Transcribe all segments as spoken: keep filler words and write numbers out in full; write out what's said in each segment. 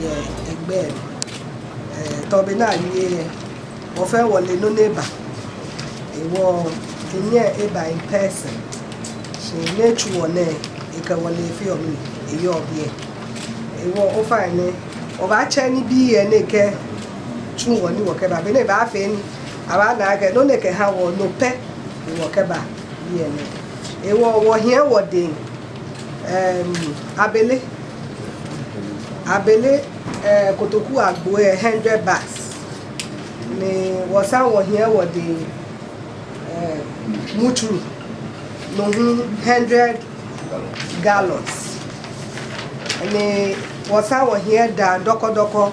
Yɛ egbɛ, eh, tɔ be ni awie, wɔfɛɛ wɔle nɔ ni eba. Hewɔ, enyɛ eba in person. Shi ni etsu wɔ nɛɛ, ekɛ wɔ le fioo mli, eyɔɔ biɛ. Hewɔ, ofainɛ, wɔbaatsɛ nibii ni ekɛtsu wɔ ni wɔkɛba. Be ni ebaafee nii, abaana akɛ nɔ ni ekɛha wɔ, no pɛ, wɔkɛba biɛ nɛɛ. Hewɔ, wɔhiɛ wɔdɛŋ, em, abele. Abele, eh, kotoku agbo lɛ hundred bags. Ni wɔsan wɔhiɛ wɔdɛŋ, eh, mutsuru, no hu hundred gallons. Ni wɔsan wɔhiɛ daa dɔkɔdɔkɔ,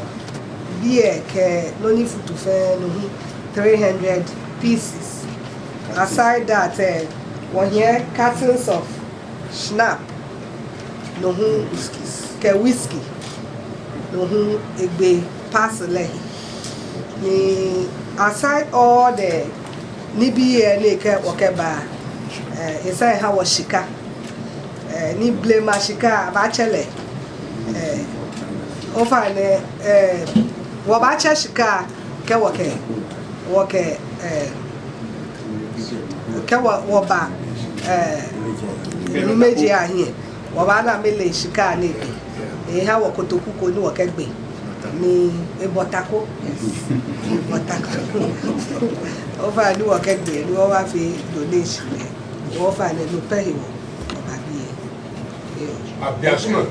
biɛ kɛ nɔ ni futu fɛɛ, no hu three hundred pieces. Aside that, eh, wɔhiɛ cartons of schnapps, no hu, kɛ whisky, no hu egbe parcel lɛ he. Ni aside all the nibii ni ekɛ wɔkɛba, eh, esan eha wɔ shika, eh, ni blema shika abaatsɛ lɛ. Eh, ofainɛ, eh, wɔbaatsɛ shika kɛ wɔkɛ, wɔkɛ, eh, kɛ wɔ, wɔba, eh, Numedze ahiɛ, wɔbaana mɛni shika ni ekɛ, eha wɔ kotoku ko ni wɔkɛgbe, ni ebɔta ko, yes, ebɔta ko. Ofainɛ ni wɔkɛgbe, ni wɔbaafee donation lɛ. Ofainɛ no pɛ hewɔ wɔba biɛ. Abiasuma.